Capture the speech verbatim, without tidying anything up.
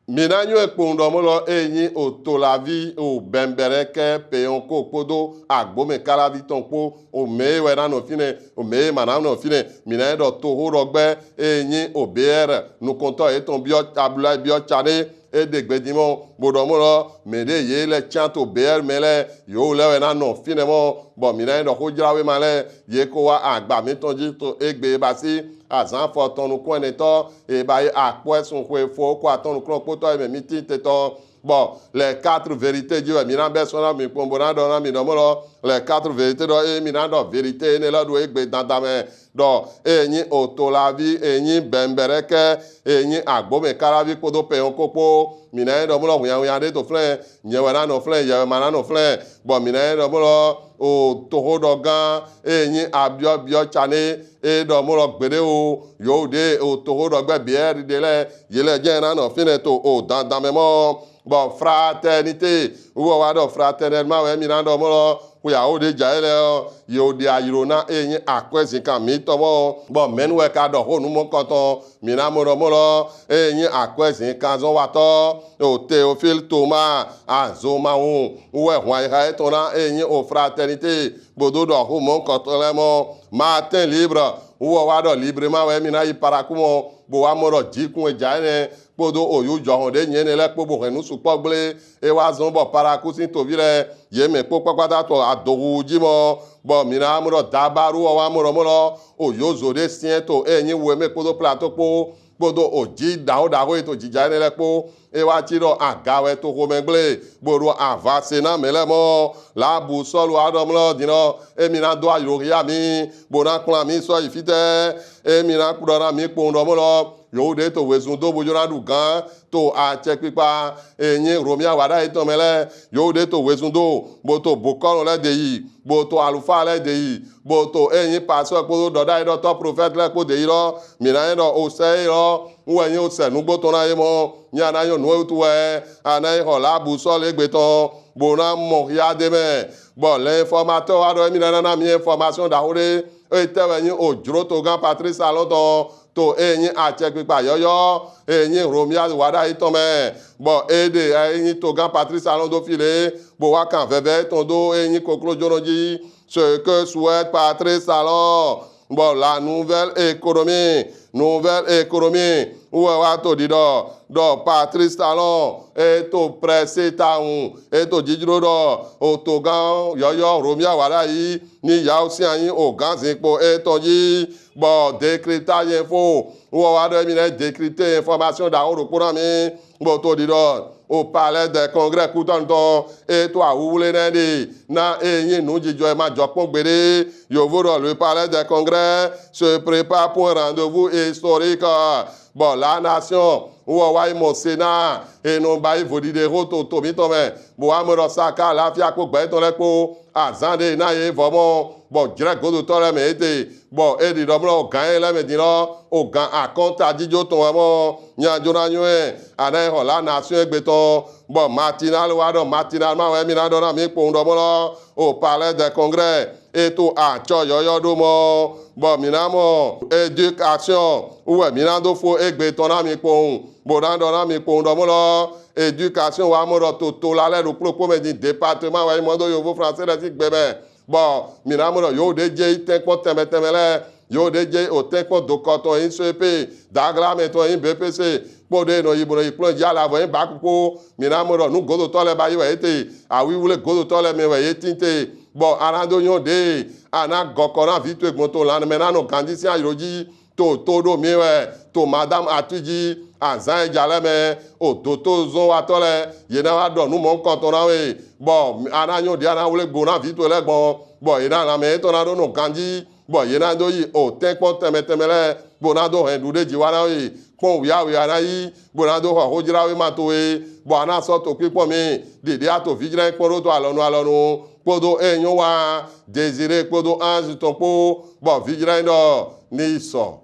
Mi na nyɔe kpowun ɖɔ mɔ lɔ, e nyi o Tolavi, o Bɛnbɛrɛkɛ, Peyɔnko kpodo Agbomɛkalavi tɔn kpo, o mɛ e wɛ na nɔ finɛ, o mɛ e ma na nɔ finɛ. Mi na nyi ɖɔ toxoɖɔgbɛ e nyi o B R nukɔntɔ etɔn biɔ, Abdoulaye biɔ Tchane, e ɖe gbe din mɔ, bo ɖɔ mɔ lɔ, mɛ ɖe ye lɛ can to B R mɛ lɛ, yewo lɛ wɛ na nɔ finɛ mɔ, bɔ mi na nyi ɖɔ xojlawema lɛ, ye ko wa agba mitɔn ji to egbe basi azan fɔtɔn nukun ɛnɛtɔ, e ba yi akpɔɛ sun xwe fɔ ko atɔn nukun kpotɔ e mɛ mi tin te tɔn. Bɔ les quatre vérités ji wɛ mi na bɛ sɔ na mi kpɔn bo na ɖɔ na mi ɖɔ mɔ lɔ, les quatre vérités ɖɔ e mi na ɖɔ vérité enɛ lɔ ɖo egbe dandan mɛ, ɖɔ e nyi o Tolavi, e nyi Bɛnbɛrɛkɛ, e nyi Agbomɛkalavi kpodo Peyɔnko kpo. Mi na nyi ɖɔ mɔ lɔ hunyahunyaɖe to flɛn, nyɛ wɛ na nɔ flɛn, yɛ wɛ ma na nɔ flɛn. Bɔ mi na nyi ɖɔ mɔ lɔ o toxoɖɔgan e nyi Abiɔ biɔ Tchane, e ɖɔ mɔ lɔ gbeɖe o, yo ɖe o toxoɖɔgbɛ B R ɖe lɛ, ye lɛ jɛ na nɔ finɛ to o dandan mɛ mɔ. Bɔ Fraternité, wɔ wa ɖɔ fraternellement wɛ mi na ɖɔ mɔ lɔ, xwe awo ɖe ja ye lɛ ɔ, yo ɖe ayro na e nyi akwɛzinkan mitɔn mɔ. Bɔ mɛnu wɛ ka ɖɔ xo nu mɔnkɔtɔn, mi na mɔ ɖɔ mɔ lɔ, e nyi akwɛzinkanzɔnwatɔ o Théophile Thomas Azonmawun, wɛ hwan ayiha etɔn na e nyi o Fraternité, kpodo ɖɔ xo mɔnkɔtɔn lɛ mɔ. Matin Libre, wɔ wa ɖɔ librement wɛ mi na yi Parakou mɔ, bo wa mɔ ɖɔ jikun e ja enɛ kpodo oyu jɔhɔn ɖe nyɛ nɛ lɛ kpo bo hɛn nu sukpɔ gble. E wa zɔn bɔ Parakou sin tovi lɛ, ye mɛ kpo kpakpata to adohu ji mɔ, bɔ mi na mɔ ɖɔ Dabaru wɔ wa mɔ ɖɔ mɔ lɔ, oyo zo ɖe siɛ to e nyi wɛ mɛ kpodo Plateau kpo, kpodo oji ɖaho ɖaho e to jija enɛ lɛ kpo. E wa ci ɖɔ aga wɛ to xomɛ gble, bo ɖo avase na mɛ lɛ mɔ. La Boussole wa ɖɔ mɔ lɔ din ɔ, e mi na do ayro hia mi, bo na kplan mi sɔ yi fitɛ, e mi na kplɔ na mi kpowun ɖɔ mɔ lɔ, yo ɖe to wezun do bo jo na ɖu gan to acɛkpikpa e nyi Romuald Wadagni tɔn mɛ lɛ, yo ɖe to wezun do, bo to bokɔnu lɛ de yi, bo to alufa lɛ de yi, bo to e nyi pasteur kpodo ɖɔɖayi ɖɔtɔ prophète lɛ kpo de yi lɔ, mi na nyi ɖɔ osɛ e lɔ, n wɛ nyi osɛ nugbo tɔn na ye mɔ, nyi a na nyɔ nu e wutu wɛ a na yi xɔ La Boussole egbe tɔn, bo na mɔ hia de mɛ. Bɔ l'informateur wa ɖɔ e mi na na na mi information ɖaho ɖe, etɛ wɛ nyi o jlo togan Patrice Talon tɔn to e nyi acɛkpikpa yɔyɔ e nyi Romuald Wadagni tɔn mɛ, bɔ e ɖe e nyi togan Patrice Talon do fi le, bo wa kan vɛvɛ etɔn do e nyi koklojonɔ ji. Ce que souhaite Patrice Talon, bɔ la nouvelle économie, nouvelle économie, wɛ wa to ɖiɖɔ ɖɔ Patrice Talon e to presse tawun, e to jijlo ɖɔ o togan yɔyɔ Romuald Wadagni ni yawu sin anyi o ganzinkpo etɔn ji. Bɔ Décryptage Info, wɔ wa ɖɔ e mi na décrypter information ɖaho ɖokpo na mi, bo to ɖiɖɔ o Palais des Congrès Kutɔnu tɔn e to awuwle nɛ ɖe na e nyi nujijɔ e ma jɔ kpɔn gbeɖe. Yovo ɖɔ le Palais des Congrès se prépare pour un rendez-vous historique. Bɔ La Nation, wɔ wa yi mɔ Sénat e nɔ ba yi voɖiɖe xo to to mitɔn mɛ, bo wa mɔ ɖɔ Saka, Lafia kpo gbɛ etɔn lɛ kpo, azan ɖe na ye vɔ mɔ, bɔ jlɛ godotɔ lɛ mɛ ete, bɔ e ɖi ɖɔ mlɔ ogan ye lɛ mɛ din lɔ, ogan akɔnta jijo tɔn wɛ mɔ, nya jona nyɔɛ, a na yi xɔ La Nation egbe tɔn, bɔ Matinal wa ɖɔ, Matinal ma wɛ mi na ɖɔ na mi kpowun ɖɔ mɔ lɔ, o Palais des Congrès e to acɔ yɔyɔ ɖo mɔ, bɔ mi na mɔ Éducation wɛ mi na do fo egbe tɔn na mi kpowun, bo na ɖɔ na mi kpowun ɖɔ mɔ lɔ, Éducation wa mɔ ɖɔ to to la lɛ ɖokpo ɖokpo mɛ din, département wɛ mɔ do yovo français lɛ si gbe mɛ. Bɔ mi na mɔ ɖɔ yo ɖe je yi tɛnkpɔn tɛnmɛ tɛnmɛ lɛ, yo ɖe je yi o tɛnkpɔn dokɔ tɔn yi C E P, Daglame tɔn yi B P C, kpo ɖe nɔ yi bo nɔ yi kplɔn ji ala vɔ yi ba kpokpo. Mi na mɔ ɖɔ nu godotɔ lɛ ba yi wɛ ete, awiwle godotɔ lɛ mɛ wɛ ye tin te. Bɔ a na do nyɔ ɖe a na gɔkɔ na vi towe gbɔn to lanmɛ na nɔ ganji sin ayro ji. To to ɖo mi wɛ, to madame Atuji, azan e ja lɛ mɛ, o doto zɔn watɔ lɛ, ye na wa ɖɔ nu mɔnkɔtɔn na we, bɔ a na nyɔ ɖe a na wle gbo na vi towe lɛ gbɔn, bɔ ye na lanmɛ etɔn na ɖo nɔ ganji, bɔ ye na do yi o tɛnkpɔn tɛnmɛ tɛnmɛ lɛ, bo na do hɛn ɖuɖe ji wa na we, kpɔn wiawia na yi, bo na do xɔ xojlawema towe, bɔ a na sɔ to kpikpɔn mi, ɖiɖi a to vijlɛ kpɔn ɖo to alɔnu alɔnu, kpodo e nyɔ wa Désiré kpodo Ange tɔn kpo, bɔ vijlɛ ɖɔ ni sɔ.